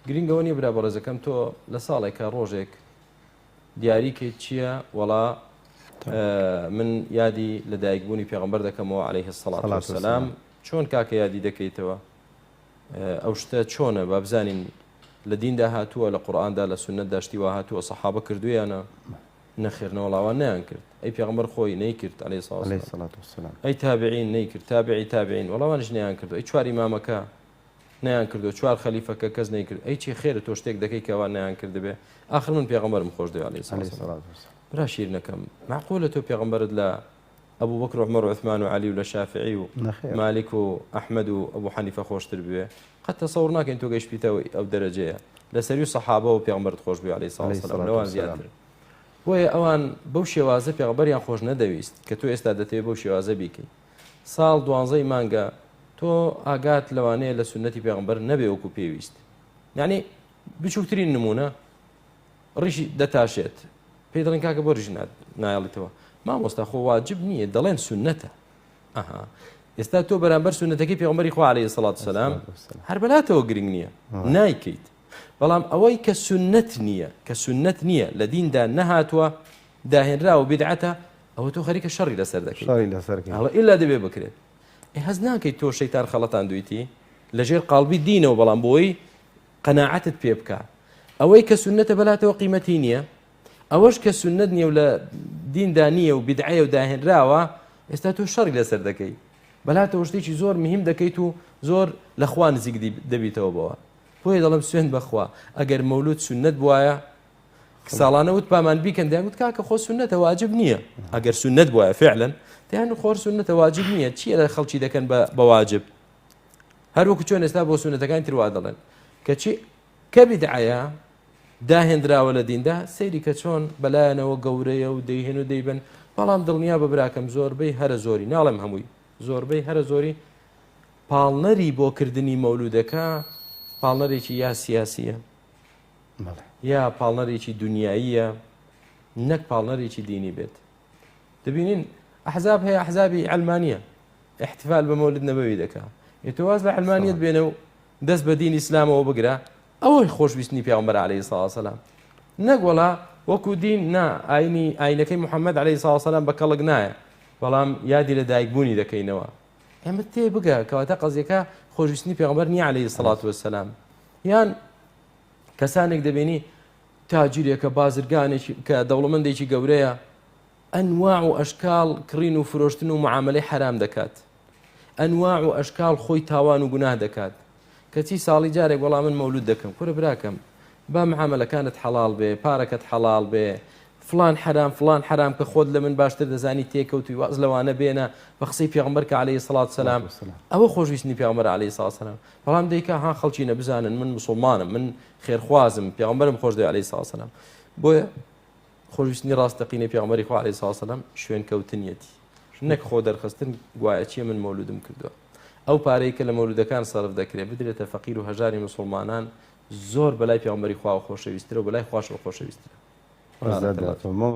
گرینگ ئەوە نیە برا بەڕێزەکەم تۆ لە ساڵێکا ڕۆژێک دیاری کەیت چییە وەڵا من یادی لە دایکبوونی پێغمبەر دەکەمەوە عليه الصلاة والسلام چۆن کاکە یادی دەکەیتەوە ئەو شتە چۆنە با بزانین لە دیندا هاتووە لە قورئاندا لە سوننەتدا شتی وا هاتووە سەحابە کردویانە نەخێر نەوەڵاوان نەیان کرد ئەی پێغمبەر خۆی نەیکرد عليه الصلاة والسلام ئەی تابعین نەیکرد تابعی تابعین وەڵاوانش نەیان کردو ئەی چوار ئیمامەکە نەیان کردو چوار خەلیفەکە کەس نەیکرد ئەی چی خێرە تۆ شتێک دەکەی کەوا نەیان کردبێ ئاخر من پێغمبەرم خۆش دەوێ عليه الصلاة والسلام برا شیرنەکەم معقولە تۆ پێغمبەرت لە ئەبو بەکر و عومەر و عوثمان و عەلی و لە شافعی و مالیک و ئەحمەد و ئەبو حەنیفە خۆشتر بوێ قەت تەسەور ناکەین تۆ گەیشتیتە ئەو دەرەجەیە لە سەروی سەحابە و پێغەمبەرت خۆش بوێ عەلەیهی سڵاو وسلام لەوان زیاتر بۆیە ئەوان بەو شێوازە پێغەمبەریان خۆش نەدەویست کە تۆ ئێستا دەتەوێت بەو شێوازە بیکەی ساڵ دوانزەی مانگە تۆ ئاگات لەوانەیە لە سنەتی پێغەمبەر نەبێ وەکو پێویست یعنی بچووکترین نمونە ڕیشی دەتاشێت پێی دەڵێن کاکە بۆ ڕیش نایەڵیتەوە مامۆستا خۆ واجب نییە دەڵێن سنەتە ئەها ئێستا تۆ بەرامبەر سنەتەکەی پێغمبەری خوا عليه الصلاة والسلام هەر بەلاتەوە گرنگ نییە نایکەیت بەڵام ئەوەی کە سنت نییە کە سنت نییە لە دیندا نەهاتووە داهێنراوە بدعەتە ئەوە تۆ خەریکە شەڕی لەسەر دەکەیت شەڕی لەسەر ئیلا دەبێ بکرێت هەز ناکەیت تۆ شەیتان خەڵەتان دویتی لەژێر قاڵبی دینەوە بەڵام بۆی قەناعەتت پێ بکا ئەوەی کە سوننەتە بەلاتەوە قیمەتی نییە ئەوەش کە سوننەت نییە و لە دیندا نییە و بیدعەیە و داهێنراوە ئێستا تۆ شەڕی لەسەر دەکەی بەلاتەوە شتێکی زۆر مهم دەکەیت و زۆر لە خوا نزیک دەبیتەوە بەوە بۆیە دەڵم سوێن بەخوا ئەگەر مەولود سوننەت بواە ساڵانە وت پامان بیکەن دەیان وت کاکە خۆ سوننەتە واجب نییە ئەگەر سوننەت بواە فعلا دەیان خۆر سوننەتە واجب نییە چییە لە خەڵکی دەکەن بە واجب هەروەکو چۆن ئێستا بۆ سونەتەکانی تر وا دەڵێن کەچی کە بیدعەیە داهێنراوە لە دیندا سەیری کە چۆن بەلایەنەوە گەورەیە و دەیهێن و دەیبن بەڵام دڵنیا بە براکەم زۆربەی هەرە زۆری ناڵێم هەمووی زۆربەی هەرە زۆری پاڵنەری بۆ کردنی مەولودەکە پاڵنەرێکی یا سیاسیە یا پاڵنەرێکی دنیاییە نەک پاڵنەرێکی دینی بێت دەبینین ئەحزاب هەیە ئەحزابی ئەلمانیە احتفال بە مەولد نەبەوی دەکا ئێ تۆ واز لە علمانیت بێنە و دەست بە دین ئیسلامەوە بگرە ئەوەی خۆشویستنی پیامبەر عەلەیهی سڵاو سەلام نەک وەڵا وەکو دین نا ئاینی ئاینەکەی محەممەد عەلەیهی سڵاو سەلام بە کەڵک نایە بەڵام یادی لە دایکبوونی دەکەینەوە ئێمە تێ بگە کەواتە قەزیەکە خۆشویستنی پێغەمبەر نییە عەلەیهی سڵات وەسەلام یان کەسانێک دەبینی تاجیرێکە بازرگانێکی کە دەوڵەمەندێکی گەورەیە ئەنواع و ئەشکاڵ کڕین و فرۆشتن و معامەلەی حەرام دەکات ئەنواع و ئەشکاڵ خۆی تاوان و گوناه دەکات کەچی ساڵی جارێک وەڵا من مەولود دەکەم کورە براکەم با معامەلەکانت حەڵاڵ بێ پارەکەت حەڵاڵ بێ فلان حەرام فلان حەرام کە خۆت لە من باشتر دەزانی تێکەوتوی واز لەوانە بێنە بە قسەی پێغەمبەر کە عەلەیهی سڵات سەلام ئەوە خۆشویستنی پێغەمبەر عەلەیهی سڵات سەلام بەڵام دەیکا ها خەڵکی نەبزانن من مسلمانم من خێرخوازم پێغەمبەرم خۆش دەوێ عەلەیهی سڵات سەلام بۆیە خۆشویستنی ڕاستەقینەی پێغەمبەری خوا عەلەیهی سڵاو سەلام شوێنکەوتنیەتی نەک خۆ دەرخستن گوایە چیە من مەولودم کردووە ئەو پارەی کە لە مەولودەکان سەرف دەکرێت بدرێتە فەقیر و هەژاری مسلمانان زۆر بەلای پێغەمبەری خوا خۆشەویسترە و بەلای خواشەوە خۆشەویسترە.